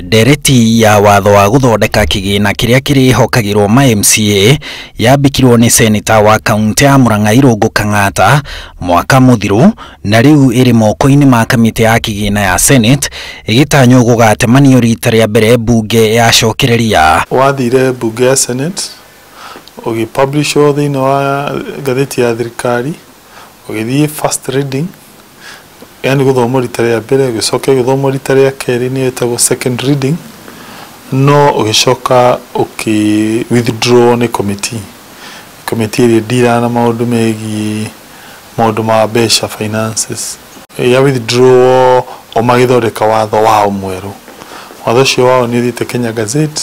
Ndereti ya watho wa gũthondeka kĩgĩna kĩrĩa kĩrĩhokagĩrwo ma MCA yambĩkirwo nĩ seneta wa kaunti ya Murang'a Irũngũ Kang'ata mwaka mũthiru, na rĩu ĩrĩ moko-inĩ ma kamĩtĩ ya kĩgĩna ya Senate ĩgĩtanywo gũgatemanio rita rĩa mbere mbunge yacokereria. Wathire mbunge ya Senate ũgĩpublishwo thĩinĩ wa ngathĩti ya thirikari, ũgĩthiĩ first reading, yani gũthomwo rita rĩa mbere, ũgĩcoka ũgĩthomwo rita rĩa kerĩ nĩyo ĩtagwo second reading, no ũgĩcoka ũkĩ withdraw nĩ committee. Committee ĩrĩa ĩndiraga na maũndũ megiĩ maũndũ ma mbeca, finances, ya withdraw o magĩthondeka watho wao mwerũ. Watho ũcio wao nĩ ũthiĩte Kenya Gazette,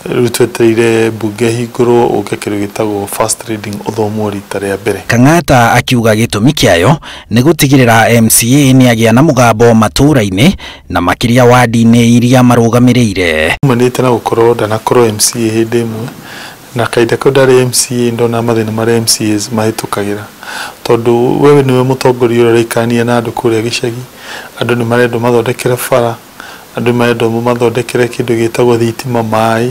rĩu twetereire mbunge ĩhingũrwo ũke kĩndũ gĩtagwo first reading ũthomwo rita rĩa mbere. Kang'ata akiuga gĩtũmi kĩayo nĩ gũtigĩrĩra MCA nĩ agĩa na mũgambo matũũra-inĩ na makĩria wadi-inĩ iria marũgamĩrĩire. Umanĩte na gũkorwo ndanakorwo MCA hĩndĩ ĩmwe, na kahinda kau ndarĩ MCA ndona mathĩna marĩa MCAs mahĩtũkagĩra, tondũ wewe nĩwe mũtongoria ũrĩa ũraikania na andũ kũrĩa gĩcagi. Andũ nĩ marendwo mathondekere bara, andũ nĩ marendwo mathondekere kĩndũ gĩtagwo thitima, maĩ,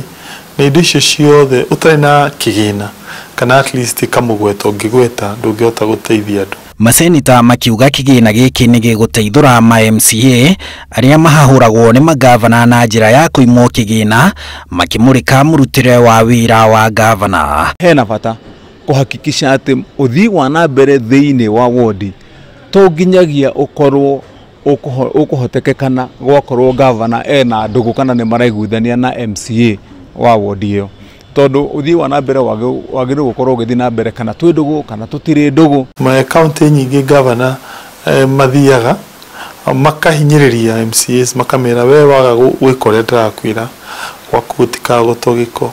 na indo icio ciothe ũtarĩ na kĩgĩna kana at least kamũgweta ũngĩgweta ndũngĩhota gũteithia andũ. Masenita makiuga kĩgĩna gĩkĩ nĩ gĩgũteithũra ma MCA arĩa mahahũragwo nĩ magavana na njĩra ya kũimwo kĩgĩna, makĩmũrĩka mũrutĩre wa wĩra wa gavana. Hena bata kũhakikisha atĩ ũthii wa na mbere thĩinĩ wa wodi to nginyagia ũkorwo ũkũhotekekana gwakorwo gavana ena ndũgũ kana nĩ maraiguithania na MCA wa wodi ĩyo, tondũ ũthii wa na mbere wagĩrĩirwo gũkorwo ũgĩthiĩ na mbere kana twĩ ndũgũ kana tũtirĩ ndũgũ. Kaunti nyingĩ gavana mathiaga makahinyĩrĩria MCAs, makamera we waga gwĩka ũrĩa ndĩrakwĩra, gwaku gũtikagotwo gĩko,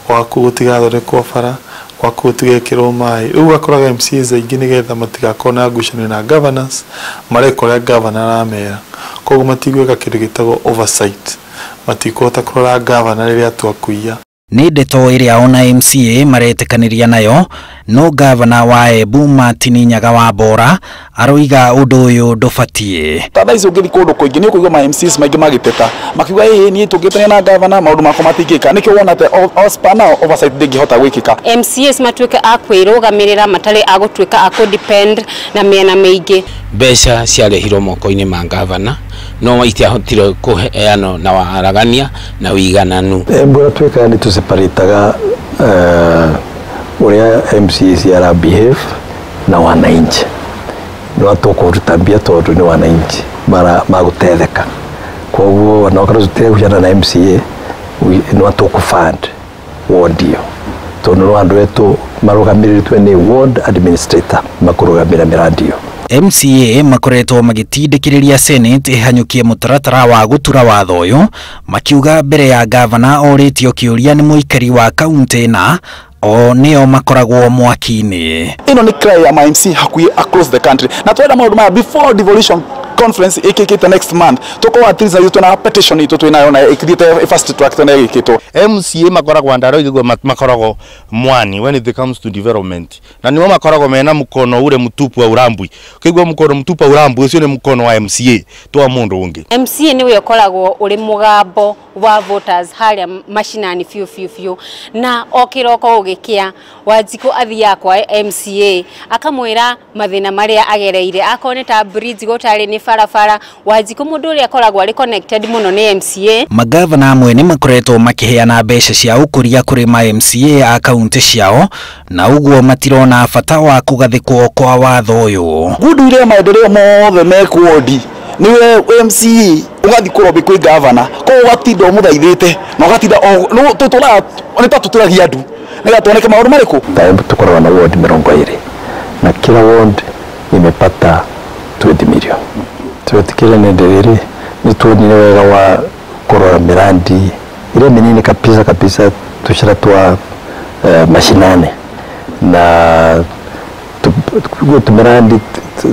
gwaku gũtigathondekwo bara, gwaku gũtigekĩrwo maĩ. Rĩu ũgakoraga MCAs aingĩ nĩgetha matigakorwo na ngucanio na governors mareka ũrĩa governor aramera, koguo matigwĩka kĩndũ gĩtagwo oversight, matikũhota kũrora governor rĩrĩa atua kũiya. Nĩ ndeto ĩrĩa ona MCA maretĩkanĩria nayo, no gavana wa Embu Martin Nyaga wa Bora aroiga ũndũ ũyũ ndũbatiĩ. Ta thaa ici ũngĩthiĩ kũndũ kũingĩ nĩ ũkũigua ma MCAs maingĩ magĩteta makiuga ĩĩ niĩ tũngĩtania na gavana maũndũ makwa matingĩka. Nĩkĩo wona atĩ ospa nao oversight ndĩngĩhota gwĩkĩka. MCAs matuĩke a kwĩrũgamĩrĩra matarĩ a gũtuĩka a kũ-depend na mĩena mĩingĩ. Mbeca ciarehirwo moko-inĩ ma gavana no itiahotire kũheanwo na waragania na ũigananu. Embu ũrĩa twĩkaga nĩ tũseparataga ũrĩa MCAs ara behave na wananchi. Nĩ tũkũruta mbia tondũ nĩ wananchi magũtetheka, koguo onakorwo tũtiregucana na MCA nĩ tũkũ-fund ward ĩyo tondũ nĩ andũ etũ marũgamĩrĩrĩtwe nĩ ward administrator makũrũgamĩra mĩrandi ĩyo. MCA makoretwo magĩtindĩkĩrĩria Senate ĩhanyũkie mũtaratara wa gũtura watho ũyũ, makiuga mbere ya gavana orĩtio kĩũria nĩ mũikari wa kaunti na o nĩo makoragwo mwaki-inĩ. Ĩno nĩ cry ya ma MC hakuhĩ across the country, na twenda maũndũ maya before devolution conference ĩkĩkĩte next month tũkorwo at least itũ na petition itũ twĩnayo na ĩkĩthiĩte fast track na ĩgĩkĩtwo. MCA makoragwo andaro igwe makoragwo mwani when it comes to development, na nĩo makoragwo mena mkono ule mtupu wa urambwi. Kigwa mkono mtupu wa urambwi ucio nĩ mkono wa MCA to wa mũndũ ũngĩ. MCA nĩwe ũkoragwo ũrĩ mũgambo wa voters harĩa mashinani biũ biũ biũ, na o kĩroko ũgĩkĩa Wanjikũ athiaga kwa MCA akamwĩra mathĩna marĩa agereire, akorwo nĩ ta bridge gũtarĩ nĩ barabara. Wanjikũ mũndũ ũrĩa akoragwo arĩ connected mũno nĩ MCA. Magavana amwe nĩ makoretwo makĩheana mbeca cia ũkũria kũrĩ ma MCA a kaunti ciao, na ũguo matirona bata wa kũgathĩkwo kwa watho ũyũ. Ngũndũire maendeleo mothe me wodi niwe MCA ũgathiĩ kũrobĩ kwĩ gavana, koguo ũgatinda ũmũthaithĩte na ũgatinda nĩ ta tũtũragia andũ nĩgetha tuoneke maũndũ marĩkũ. Ta tũkoragwo na ward 20 na kila ward imepata 20 million. Twetikire nĩ ndĩrĩrĩ nĩ tuonire wega wa kũrora mĩrandi ĩrĩa mĩnini kabisa kabisa tũcĩra twa mashinani na tũmĩrandi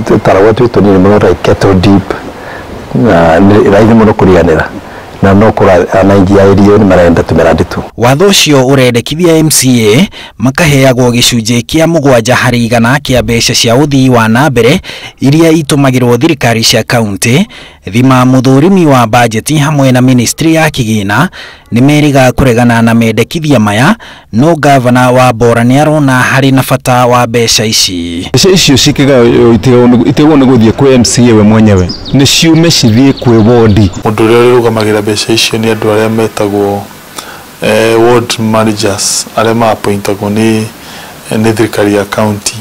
tũtaragwo twĩ tũnini mũno like kettle deep na nĩ raithi mũno kũriganĩra na no kũra anaingi a irio nĩ marenda tũmĩrandi tu. Watho ũcio ũrendekithia MCA makaheagwo gĩcunjĩ kĩa 7 harĩ igana kĩa mbeca cia ũthii wa na mbere iria itũmagĩrwo thirikari cia kaunti, Thima muthurimi wa bajeti hamwe na ministry ya kigina nĩ meriga kũregana na mendekithia maya, no gavana wa Bora nĩ arona harĩ na bata wa mbeca ici. Mbeca icio cikĩgaywo itigwo nĩ gũthiĩ kwĩ MCA we mwenyewe, nĩ ciume cithiĩ kwĩ wodi. Mũndũ ũrĩa ũrũgamagĩra mbeca icio nĩ andũ arĩa metagwo ward managers arĩa ma-appointagwo nĩ thirikari ya county.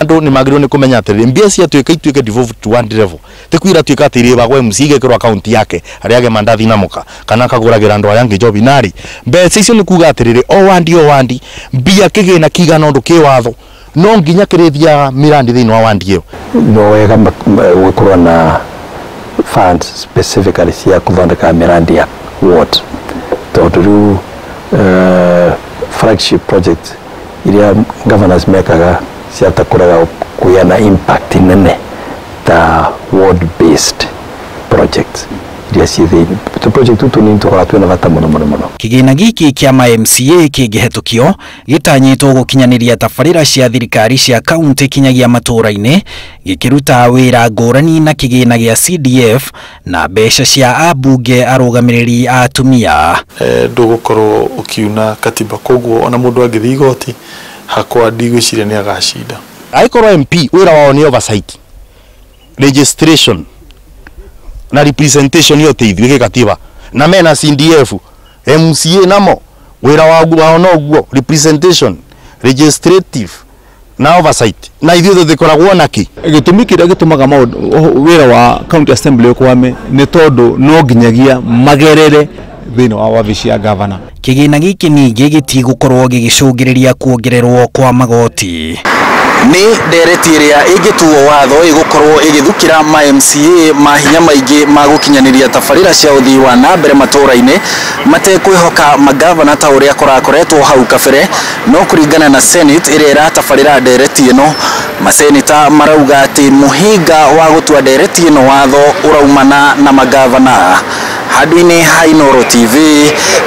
Andu ni magirwo ni kumenya atiriri mbia ciatuika ituike devolved to one level ti kwira tuika atiri bagwe MC igekirwo account yake ariage mandathi na muka kana akaguragira andu aria angi job nari mbeca icio ni kuga atiriri o wandi mbia kigina kigana undu ki watho no nginya kirithia mirandi thiini wa wandi iyo. No wega gukorwo na funds specifically cia kuthondeka mirandi ya ward tondu riu flagship project iria governors mekaga ciatakuraga kuya na impact nene ta ward based projects iria ciĩ tu project tu ni tukoragwo twĩna bata mũno mũno mũno. Kĩgĩna gĩkĩ kĩa ma MCA kĩngĩhetũkio gĩtanyĩtwo gũkinyanĩria tabarĩra cia thirikari cia kaunti kinyagia matũũra-inĩ, gĩkĩruta wĩra ngũrani na kĩgĩna gĩa CDF na mbeca cia ambunge arũgamĩrĩri a atumia. Ndũgũkorwo ũkiuna katiba, koguo ona mũndũ angĩthiĩ igoti hakwa ndigwĩciria nĩ agacinda. Angĩkorwo MP wĩra wao nĩ oversight, registration na representation yote ithuĩ gĩkatiba na mena CDF, MCA namo wĩra wao noguo representation, legislative na oversight, na ithuĩ tũtikoragwo naki. Gĩtũmi kĩrĩa gĩtũmaga wĩra wa county assembly ũkwame nĩ tondũ no nginyagia magerere thĩinĩ wa wabici ya gavana. Kĩgĩna gĩkĩ ningĩ gĩtigũkorwo gĩgĩcũngĩrĩria kuongererwo kwa magoti. Nĩ ndereti ĩrĩa ĩngĩtuo watho ĩgũkorwo ĩgĩthukĩra ma MCA mahinya maingĩ ma gũkinyanĩria tabarĩra cia ũthii wa na mbere matũũra-inĩ matekwĩhoka magavana ta ũrĩa kũrakoretwo hau kabere. No kũringana na Senate ĩrĩa ĩratabarĩra ndereti ĩno, maseneta marauga atĩ mũhĩnga wa gũtua ndereti ĩno watho ũraumana na magavana. Handũ-inĩ ha Inooro TV,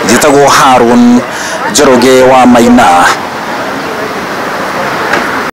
njĩtagwo Harun Njoroge wa Maina.